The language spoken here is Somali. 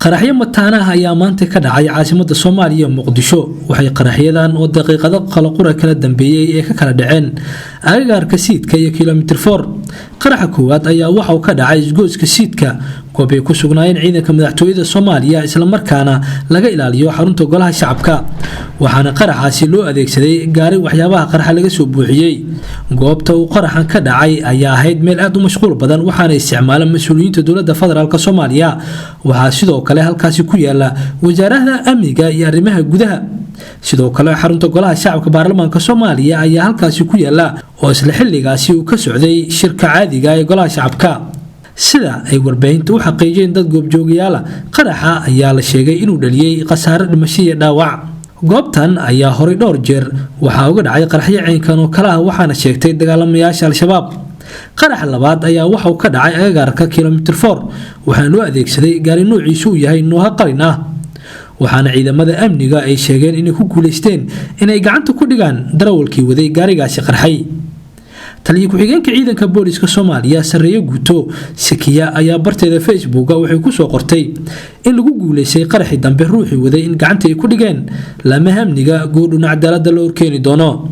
Qaraxyo mataanaah ayaa maanta ka dhacay caasimada Soomaaliya, Muqdisho. Waxay qaraxyadan oo daqiiqado qalaqura kala dambeeyey ee ka kala dhaceen agagaarka Siidka iyo Kilomitir 4. Qaraxa koowaad ayaa waxauu ka dhacay isgoyska Siidka, goob ay ku sugnaayeen ciidanka madaxtooyada Soomaaliya, islamarkaana laga ilaaliyo xarunta Golaha Shacabka, waxaana qaraxaasi loo adeegsaday gaari waxyaabaha qaraxa laga soo buuxiyey. Goobta uu qaraxan ka dhacay ayaa ahayd meel aad u mashquul badan, waxaana isticmaala mas-uuliyiinta dowladda federaalk Soomaaliya. Waxaa sidoo kale halkaasi ku yaala Wasaarada Amniga iyo Arrimaha Gudaha. Sidoo kale xarunta Golaha Shacabka Baarlamaanka Soomaaliya ayaa halkaasi ku yaala, oo isla xilligaasi uu ka socday shirka caadiga ee Golaha Shacabka, sida ay warbaahinta u xaqiijiyeen dad goobjoogayaala. Qaraxa ayaa la sheegay inuu dhaliyey khasaare dhimasho iyo dhaawac. Goobtan ayaa horay dhowr jeer waxaa uga dhacay qaraxyo ceynkan oo kale ah, waxaana sheegtay dagaalamayaasha Al-Shabaab. Qaraxa labaad ayaa waxauu ka dhacay agagaarka Kilomitir 4, waxaana loo adeegsaday gaari noociisu uu yahay Nooha qalin ah, waxaana ciidamada amniga ay sheegeen inay ku guuleysteen inay gacanta ku dhigaan darawalkii waday gaarigaasi qarxay. Taliya ku-xigeenka ciidanka booliska Soomaaliya, Sarreeye Guuto Sakiya, ayaa barteeda Facebooka waxay kusoo qortay in lagu guuleystay qaraxii dambe, ruuxii waday in gacanta ay ku dhigeen laamaha amniga, goodhuna cadaalada la horkeeni doono.